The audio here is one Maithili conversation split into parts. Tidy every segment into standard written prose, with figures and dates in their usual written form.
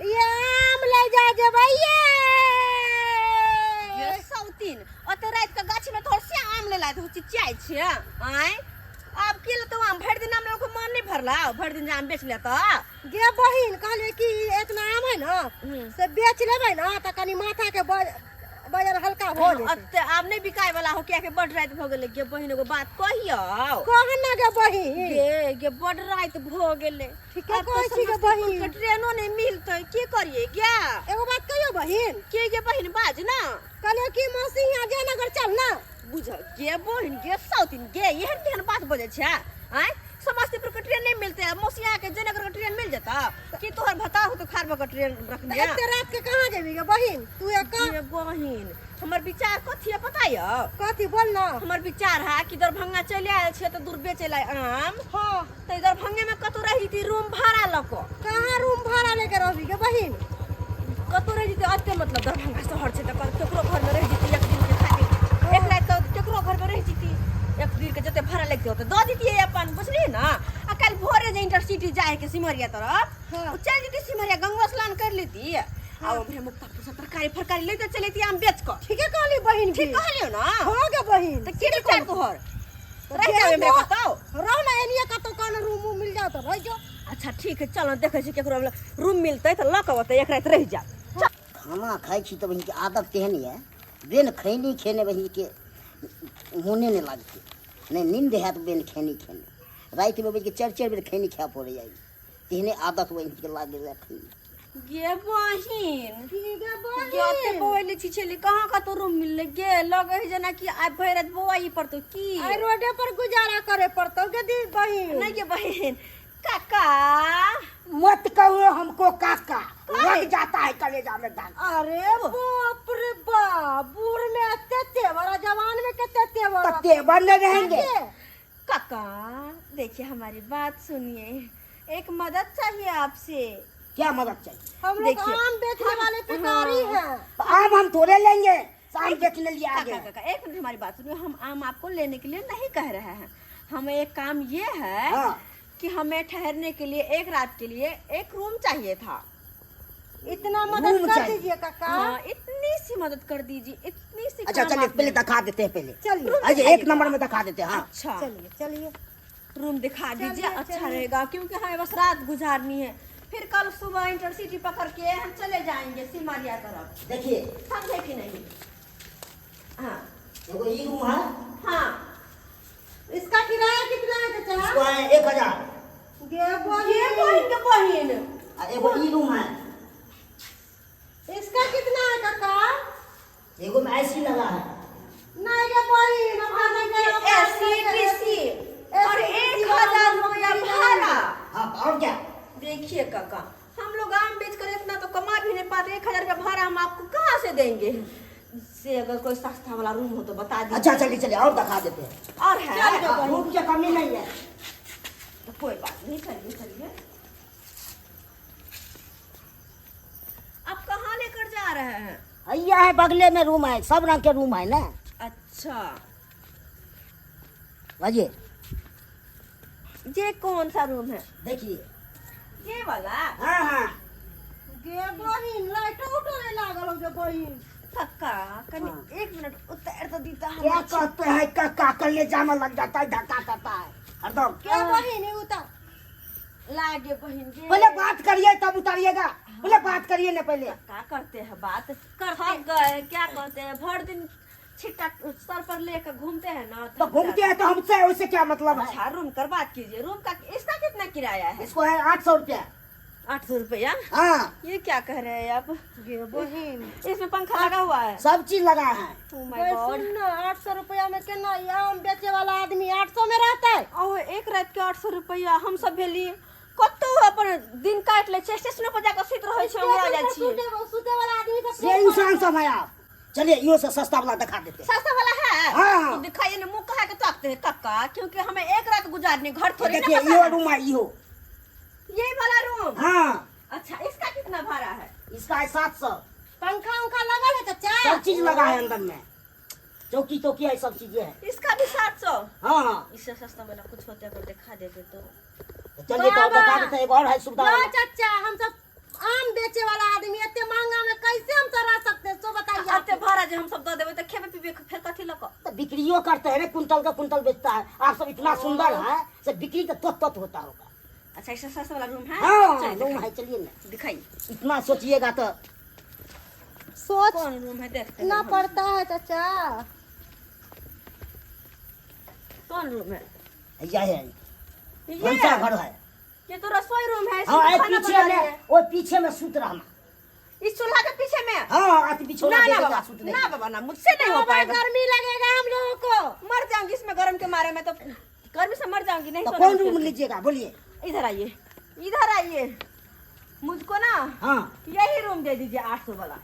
ये आम ले जा जेबै ये। ये सौतीन ओते राति के गाछी में तोहर से आम ले लाए तो चिचियाइ छियै आँय। आब की लेतौ आम? भरि दिन आम लेलको मन नहीं भरला, भरि दिन जे आम बेच लेतौ। गे बहिन कहलियै कि एतना आम है ना से बेच लेबै ना तऽ कनि माथा के वजन हल्का भऽ जेतै। ओते आब नहीं बिकाय वाला हो, कियाकि बड राति भऽ गेलै। गे बहिन एगो बात कहियौ? कह ना गे बहिन। गे गे बड राति भऽ गेलै। ठीके आब तऽ कहै छी गे समस्तीपुर बहिन। के ट्रेनो नहीं मिलतै, की करियै गे? एगो बात कहियौ बहिन? की गे बहिन बाज ना। कहलियै कि मौसी यहाँ जयनगर चल ना। बुझ गे बहिन गे सौतीन गे, एहन तेहन बात बजै छै आँय? समस्तीपुर के ट्रेन नहीं मिलते, मौसिया के जयनगर के ट्रेन मिल जेता कि तोहर भता हो तो खारबा के ट्रेन रखने। एते रात के कहाँ जेबी गे बहिन तू? एक गे बहिन हमर विचार कथी है पता यौ? कथी बोल ना। हमर विचार है कि दरभंगा चलि आयल छियै तऽ दूर बेचै ला आम। हाँ। तऽ दरभंगे में कतौ रहि जेती रूम भाड़ा लऽ कऽ। कहाँ रूम भाड़ा लेके रहबी गे बहिन? कतौ रहि जेती एते, मतलब दरभंगा शहर छै तऽ केकरो घर में रहि जेती एक दिन के खातिर, एक राति तऽ केकरो घर में रहि जेती, एक दिन के जते भाड़ा लगतै ओते दऽ दितियै अपन, बुझलियै ना? आ काल्हि भोरे जे इंटरसिटी जाय के सिमरिया तरफ, हाँ। ओ चलि जेती सिमरिया, गंगो स्नान कर लेती आ ओम्हरे मुक्तापुर से तरकारी फरकारी लैते चलि आम बेच कऽ। ठीके कहली बहिन। ठीक कहलियौ ना? हाँ गे बहिन। तऽ की विचार तोहर? तऽ रहि जाबै जेहन हमरा कतौ? रह ना एनिये कतौ, कोनो रूम उम मिल जाओ तऽ रहि जाओ। अच्छा ठीक है, चल देखै छी केकरो रूम मिलतै तऽ लऽ कऽ ओतै एक राति रहि जायब। खाना खाइ छी तऽ बहिनके आदत तेहन यऽ, बिन खैनी खेने बहिनके मोने नहि लागतै, नहि नींद हैत बिन खैनी खेने। रातिमे बहिनके चारि चारि बेर खैनी खाय पड़ैए, तेहने आदत बहिनके लागल यऽ खैनी। गे बहिन की गे गे बहिन? ओते बौआइले छी छेली, कहाँ कतौ रूम मिललै गे? लगै है जेना कि आइ भरि राति बौआइ पड़तौ की? आइ रोडे पर गुजारा करे पड़तौ गे दी बहिन। नहीं गे बहिन। काका मत कहो हमको काका, लग जाता है कलेजा में दाग। अरे बाप रे बाप, बूढ़ में एते तेवर आ जवान में कते तेवर। तो तेवर न रहेंगे। काका देखिए हमारी बात सुनिए, एक मदद चाहिए आपसे। क्या मदद चाहिए? हम लोग देखिए, आम बेचने वाले भिखारी हैं। तो आम हम थोड़े लेंगे, आम बेचने लिए आगे। काका काका एक मिनट हमारी बात सुनिए, हम आम आपको लेने के लिए नहीं कह रहे हैं। हमें एक काम ये है हाँ। कि हमें ठहरने के लिए एक रात के लिए एक रूम चाहिए था। इतना मदद रूम कर चाहिए। दीजिए काका। हाँ, इतनी सी मदद कर दीजिए, इतनी सी। अच्छा काम चलिए आप पहले दिखा देते हैं पहले। चलिए। अच्छा एक नंबर में दिखा देते हैं। हाँ अच्छा चलिए चलिए रूम दिखा दीजिए, चलिए, अच्छा चलिए। रहेगा, क्योंकि हमें बस रात गुजारनी है, फिर कल सुबह इंटरसिटी पकड़ के हम चले जाएंगे सिमरिया तरफ। देखिए। समझे कि नहीं? हाँ। एगो ई रूम है। हाँ। इसका किराया कितना है चाचा? इसको है 1000। गे ये बहिन। बहिन के बहिन। आ एगो ई रूम है। इसका कितना है काका? एगो में एसी लगा है। नहीं गे बहिन, अब हम नहीं गए। एसी टीसी और 1000 रुपया भाड़ा। हाँ और क्या? देखिए काका हम लोग आम बेच कर इतना तो कमा भी नहीं पाते, 1000 रुपया भाड़ा हम आपको कहाँ से देंगे? से अगर कोई सस्ता वाला रूम हो तो बता दीजिए। अच्छा चलिए चलिए और दिखा देते हैं। और है? हाँ, रूम की कमी नहीं है। तो कोई बात नहीं, चलिए चलिए। आप कहाँ लेकर जा रहे हैं? भैया है बगले में रूम है, सब रंग के रूम है ना। अच्छा भाजी ये कौन सा रूम है? देखिए ये वाला। हाँ हाँ। गे बहिन लाइटो उठो नहीं लागल हो गे बहिन। काका कनी एक मिनट उतार तो दीता। हम क्या कहते हैं काका, कलेजा में लग जाता है, धक्का करता है हरदम। गे बहिन ई उतार लागे बहिन गे। पहले बात करिए तब उतारिएगा, पहले बात करिए ना पहले। क्या करते हैं बात थक गए, क्या कहते हैं भर दिन छिट्टा सर पर लेकर घूमते हैं ना। तो घूमते हैं तो हमसे उससे क्या मतलब है? अच्छा रूम कर बात कीजिए, रूम का इसका कितना किराया है? इसको है 800 रुपया। 800 रुपया? हाँ। ये क्या कह रहे हैं आप? गे बहिन इसमें पंखा लगा हुआ है, सब चीज लगा है। ओ my God. सुन ना, 800 रुपया में केना ई आम बेचे वाला आदमी 800 में रहता है? ओ एक रात के 800 रुपया हम सब भेली कतौ अपन दिन काटि लै छियै, स्टेशनो पर जाकऽ सुति रहै छियै, ओंघरा जाइ छियै। सुते वाला आदमी सब ये इंसान सब है आप। चलिए यो से सस्ता वाला दिखा देते हैं। सस्ता वाला है? हाँ। तो दिखाइए ना, मुंह कहा के ताकते हैं कक्का, क्योंकि हमें एक रात गुजारनी, घर थोड़ी ना देखिए पता यो है। रूम है यो। ये वाला रूम? हाँ। अच्छा इसका कितना भाड़ा है? इसका है 700। पंखा उंखा लगल है चाचा? सब चीज लगा है अंदर में, चौकी चौकी है, सब चीजें है। इसका भी 700? हाँ हाँ। इससे सस्ता वाला कुछ होता है अगर दिखा देते तो। चलिए तो बाबा। दिखा देते हैं, एक और है सुविधा ना वाला। चाचा हम सब आम बेचे वाला दऽ देबै तऽ खेबै पीबै फेर कथी लऽ कऽ? तो बिक्रियो करते हैं रे, कुंटल का कुंटल बेचता है। आप सब इतना सुंदर है से बिक्री तो तुत तुत होता होगा। अच्छा, ऐसा सस्ता वाला रूम है? हाँ, चलिए, रूम दिखाइए। है, चलिए ना। दिखाइए। इतना सोचिएगा तो सोच कौन रूम है देखते हैं ना हम। पड़ता है चाचा। कौन रूम है? यह है। ये भनसा घर है। ये तो रसोई रूम है। हाँ, इसमें खाना पीछे बना में रही है। वो पीछे में सूत रहना। इस चूल्हा के पीछे में? हाँ, आती पीछे ना वाला ना देगा, बाबा, सूत ना नहीं। बाबा ना, मुझसे नहीं हो बाबा, पाएगा। गर्मी लगेगा हम लोगों को। मर जाऊंगी इसमें गर्म के मारे में, तो गर्मी से मर जाऊंगी। नहीं तो सोना कौन मुझसे। रूम लीजिएगा बोलिए? इधर आइए, इधर आइए। मुझको ना हाँ, यही रूम दे दीजिए, 800 वाला।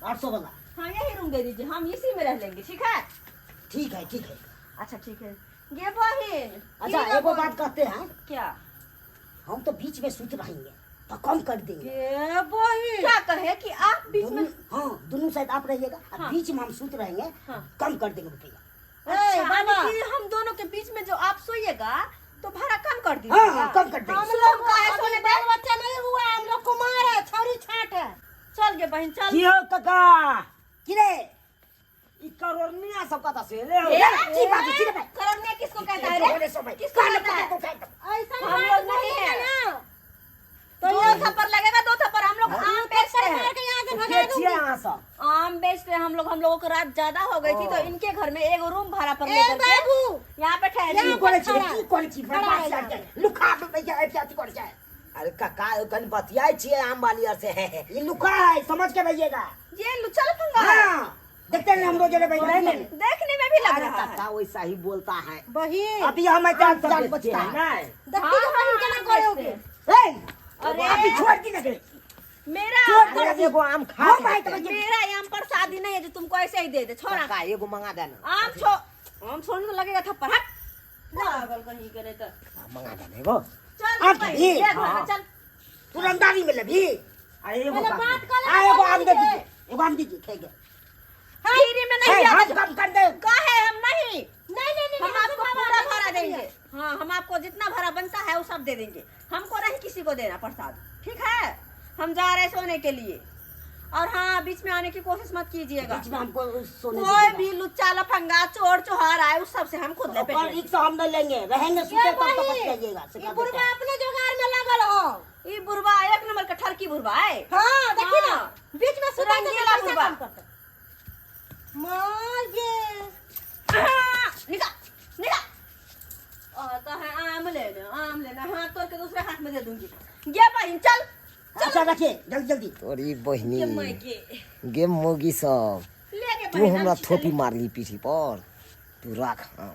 800 वाला? हाँ, यही रूम दे दीजिए, हम इसी में रह लेंगे। ठीक है? ठीक है, ठीक है। अच्छा ठीक है ये बहन। अच्छा, ये एगो बहन। बात कहते हैं। क्या? हम तो बीच में सूत रहेंगे तो कम कर देंगे। ये बहन क्या कहे कि आप बीच में? दोनों, हाँ, दोनों साइड आप रहिएगा और हाँ। बीच में हम सूत रहेंगे। हाँ। कम कर देंगे रुपया। अच्छा, ए, बाबा। यानी कि हम दोनों के बीच में जो आप सोइएगा तो भाड़ा कम कर हाँ, दीजिएगा। हाँ, कम कर देंगे। हम लोग का है अभी सोने बाल बच्चा नहीं हुआ, हम लोग कुमार है, छौरी छाट है। चल गे बहन, चल। की हो काका? की रे? ई करोड़निया सब कतऽ से एलै हो? ए, की बात है, की रे भाई? करोड़निया किसको कहता है रे? बोले सो भाई। किसको कान कहता है? पकड़ के उठा। ऐसा हम बात लोग नहीं बोलेगा है। ना। तो दो थप्पड़ लगेगा, दो थप्पड़। हम लोग आम बेचते हैं। मार के यहाँ से भगा के दूंगी। छियै अहाँ सब? आम बेचते हैं हम लोग। हम लोगों को रात ज्यादा हो गई थी तो इनके घर में एक रूम भाड़ा पर ए लेकर के बाबू, यहाँ पे ठहरे। की करै छी? खड़ा। की करै छी? खड़ा बदमाश है यार के। लुखा पे भैया आबि जाति करै छै। अरे काका, ओ कनि बतियाइ छियै आम वाली आर से। हे हे। ये लुखा है, समझ के रहिएगा। ये लुच्चा लफंगा है। हाँ, देखते हैं हम रोज रे भाई नहीं। देखने में भी लग अरे रहा है। काका वैसा ही बोलता है। बहिन अभी हम ऐसे आम सब जान बेचते बचता हैं है। ना? देखती जो बहिन केना हाँ, करोगे। ए, अरे। अभी छोड़ दी ना रे। मेरा छोड़ अरे एगो आम खा हाँ के भाई, देखते। तो मेरा आम पर शादी नहीं है जो तुमको ऐसे ही दे दे। छोड़ा। काका एगो मंगा देना। आम छो, आम छोड़ने तो लगेगा थप्पड़। हट पागल कहीं के नहीं तो। हाँ, मंगा देना एगो। चल आम भाई, भी। ये घर में हाँ। चल। तुरंतारी में लभी। अरे एगो पहले काका। बात कर ले। हाँ, एगो आम दे दीजिए, एगो आम दीजिए, खेगे। फ्री में नहीं हे, दिया हम तो- कम कर दे। काहे हम नहीं? नहीं नहीं नहीं, हम आपको बाबा पूरा नहीं भाड़ा देंगे। देंगे। हाँ, हम आपको जितना भाड़ा बनता है वो सब दे देंगे। हमको नहीं किसी को देना प्रसाद, ठीक है? हम जा रहे हैं सोने के लिए। और हाँ, बीच में आने की कोशिश मत कीजिएगा। बीच में हमको सोने कोई दीजिएगा। भी लुच्चा लफंगा चोर चोहार आए उस सबसे हम खुद लपेट और लेंगे। एक सौ हम नहीं लेंगे, रहेंगे ये सुते तब तक बहिन, बतियाइएगा। ई बुढ़वा अपने जुगाड़ में लगल हो। ई बुढ़वा एक नंबर का ठरकी बुढ़वा है। हाँ, देखी ना, हाँ। बीच में सुता के रंगीला पैसा बुढ़वा। कम करता। माँ ये निकाल निकाल। आता है आम लेना, आम लेना, हाथ तोड़ के दूसरे हाथ में दे दूंगी। गे बहिन चल। अच्छा रखिए जल्दी जल्दी। तोरी बहिनी के माय के गे मोगी सब ले गे तू बहिन, हमरा आम छीटे थोपी ले। मारली पीठी पर। तू राख आम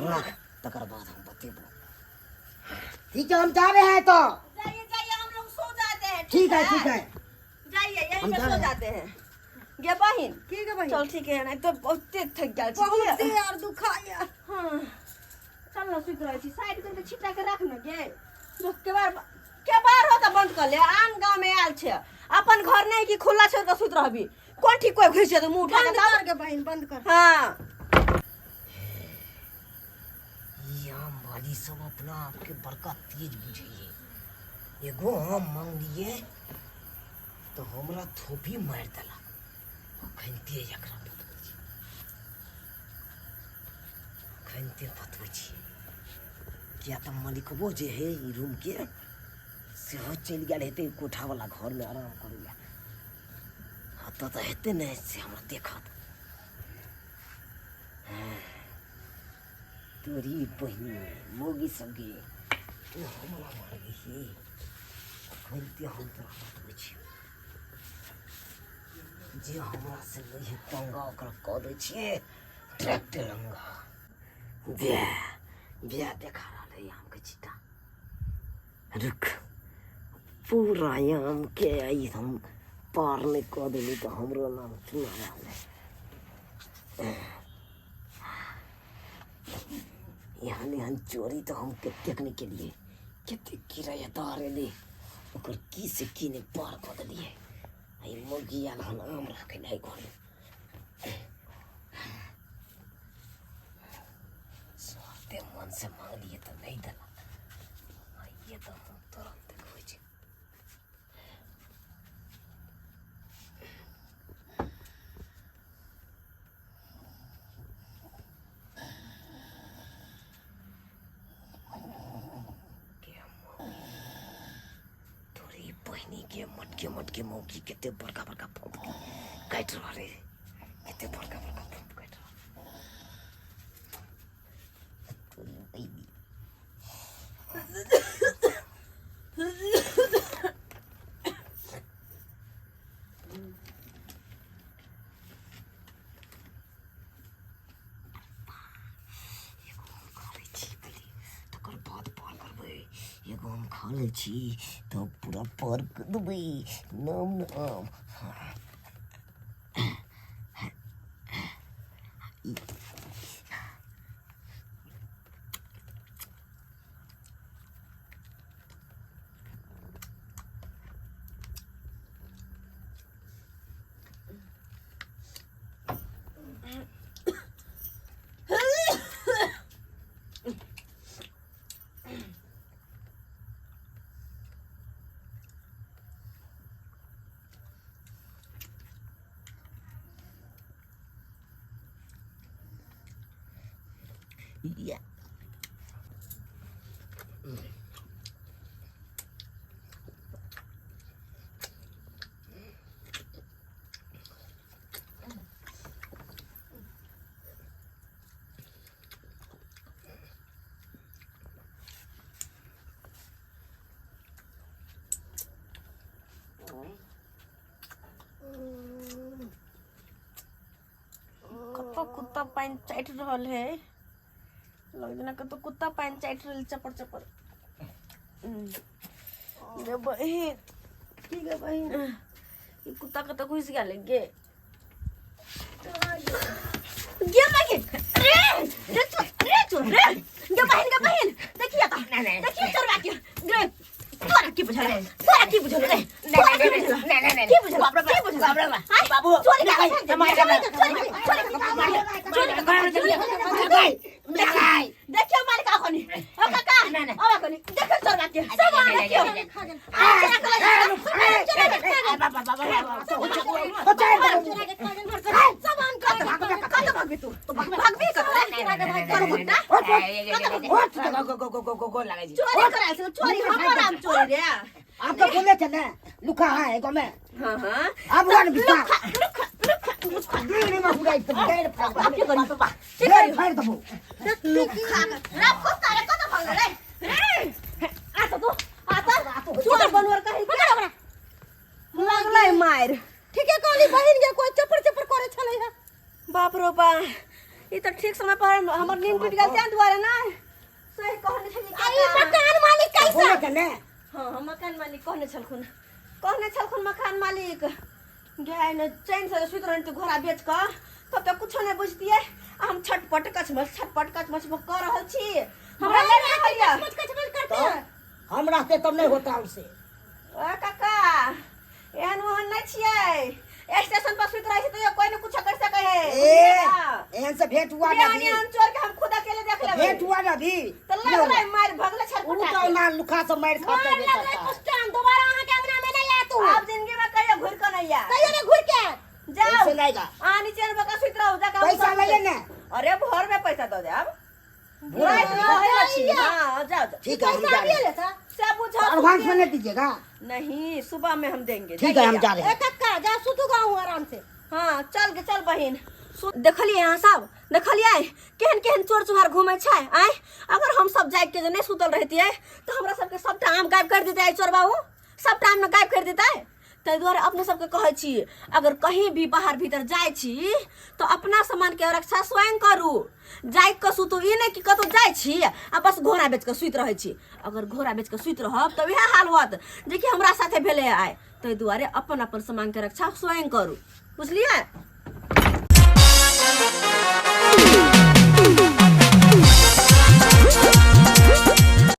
राख, तकर बाद हम बतेबो। ठीक है, हम जा रहे हैं तो। जाइए जाइए, हम लोग सो जाते हैं। ठीक है, ठीक है, जाइए, यहीं हम पे जा सो रहे हैं। जाते हैं। गे बहिन ठीक है बहिन। चल ठीक है, नहीं तो बहुते थक गेल छी। बहुत देर और दुखाया। हाँ, चल ना, सुति रहै छी। साइड करके छिटा के राख न गे। जो केबार केबार हो त बंद कर ले। आन गांव में आयल छै, अपन घर नहीं कि खुला छोड़ के सुति रहबी। कोन ठीक कोई घुसि जेतौ मुंह उठा के बंद तब। कर के बहिन, बंद कर। हाँ, ई आम वाली सब अपना आपके बड़का तेज बुझैये। एगो आम मांगलिए तो हमरा थोपी मारि देलक। अखनिते एकरा बतबै छी, अखनिते बतबै छी। किया तऽ मलिकबो जे है ई रूम के सेहो चलि गेल हेतै कोठा वाला घर में आराम करै लए। ओतऽ तऽ हेतै ने से हमरा देखत। तोरी बहिनी मौगी सबके तू हमरा मारबिही? अखनिते हम तोरा बतबै छियौ। जे हमरा से नहि है पंगा ओकरा कऽ दै छियै ट्रैक्टर रंगा। बिया बिया देखा रहल है आमके छिट्टा। रुक, पूरा आमके आइ हम पार नहि कऽ देली तऽ हमरो नाम चुना रहल है। एहन एहन चोरी तऽ हम कतेक नहि केलियै। कतेक किरायादार एलै ओकर की से की नहि पार कऽ देलियै। एहि मौगी आयल हन आम राखै लए घरमे। स्वार्थे मन से मांगलियै तऽ नहि देलक। आइए तऽ हम तुरंत देखबै छी। बहिनी के मोटके मोटके मौकी कते बड़का बड़का फुफकी काटि रहल है, कते बड़का बड़का फूफ काटि रहल। तोरी बहिनी। एगो हम खा लै छी पहिले, तकर बाद पार करबै। एगो हम खा लै छी तऽ पूरा पार कऽ देबै। नाम नाम या कतौ कुत्ता पानि चाटि रहल है, लग जेना कतौ कुत्ता पानि चाटि रहल चपर चपर। गे बहिन, की गे बहिन, ई कुत्ता कतऽ घुसि गेल गे? गे मागे, रे रे चोर, रे चोर, रे। गे बहिन, गे बहिन, देखिए त, देखिए चोरबा के। गे तोरा की बुझल, तोरा की बुझल रे? तोरा की बुझल, की बुझल, की बुझल? बाबू चोरी कर, चोरी, चोरी, चोरी, चोरी। देखियो मालिक, अखनी ओ काका, ओ अखनी देखियो चोरबा के सब। देखियो कत भागबी तू? भागबी कत रे भुट्टा? चोरी करायल छल, चोरी, हमर आम चोरी रे। आप तो बोले थे ना लुका है एगो में। हाँ हाँ, अब हुआ ना विश्वास? लुखा लुखा लुखा डेढ़ में पूरा एकदम डेढ़ फाड़ की करी? की डेढ़ करी? फाड़ दबो। लुखा रे, कुत्ता रे, कत भागल रे? रे आ त तू आ त चोर बनवर कहि लगलै मार। ठीके कहली बहिन गे, कोई चपर चपर करे छलै है। बाप रो बा, ई त ठीक समय पर हमर नींद टूट गेल, तें दुआरे ना सही कहने छली। आ ई मकान मालिक कैसा बोले थे ना? हाँ हाँ, मकान मालिक कहने छलखुन, कहने छलखुन मकान मालिक। गाय ने चैन से सुति रहन, घोड़ा बेच कऽ तब तऽ कुछो नहि बुझतियै। आ हम छटपट कछमछ, छटपट कछमछ कऽ रहल छी, हमरा नहि रहल यऽ। कचमच कचमच करते हैं। हम रहते तब नहीं होता उसे। ओ काका, एहन ओहन नहि छियै। स्टेशन पर सुति रहै छै तैयो कोई ने कुछो कर सकै है। ए, एहन से भेंट हुआ ना एहन अभी? एहन चोर के हम खुद अकेले देख लेबै। भेंट हुआ ना अभी? तऽ लगलै मारि भगलै उ छटपटा तो के। ना लुखा से मार खाते मार नहीं लगलै करता है। कुष्ठान, दोबारा अहाँ के अंगना में नहीं आतू। आब जिंदगी में कहियो घुरि कऽ नहि आयब। कहियो नहीं घुर के आयत। जाओ। पैसे लाएगा। अहाँ नीचे में बका सुति रहू, जाके हम पैसा सब लैए ना। अरे भोर में पैसा दऽ देब, राति में रहै ला छी। हाँ, जाओ जाओ। ठीक है, हम पैसा जा रहे दिए हैं। लेता। से बुझाओ। एडवांस में नहीं दीजिएगा? नहीं, सुबह में हम देंगे। ठीक है, हम जा रहे ए हैं। कक्का, जा सुतू गाँव आराम से। हाँ, चल गे, चल बहिन। देखलियै अहाँ सब? देखलियै केहन केहन चोर चुहार घूमै छै? आँय, अगर हम सब जागि के जे नहि सुतल रहितियै तऽ हमरा सबके सबटा आम गायब कर देतै चोर बाबू, सबटा आम ने गायब कर देतै। ताहि दुआरे अपने सबके कहै छी, अगर कहीं भी बाहर भीतर जाइ छी तऽ अपना सामानके रक्षा स्वयं करू। जागि कऽ सुतू, ई नहि कि कतहु जाइ छी आ बस घोड़ा बेच कऽ सुति रहै छी। अगर घोड़ा बेच कऽ सुति रहब तऽ वएह हाल होत जेकि हमरा साथे भेलै आइ। ताहि दुआरे अपन अपन सामानके रक्षा स्वयं करू, बुझलियै?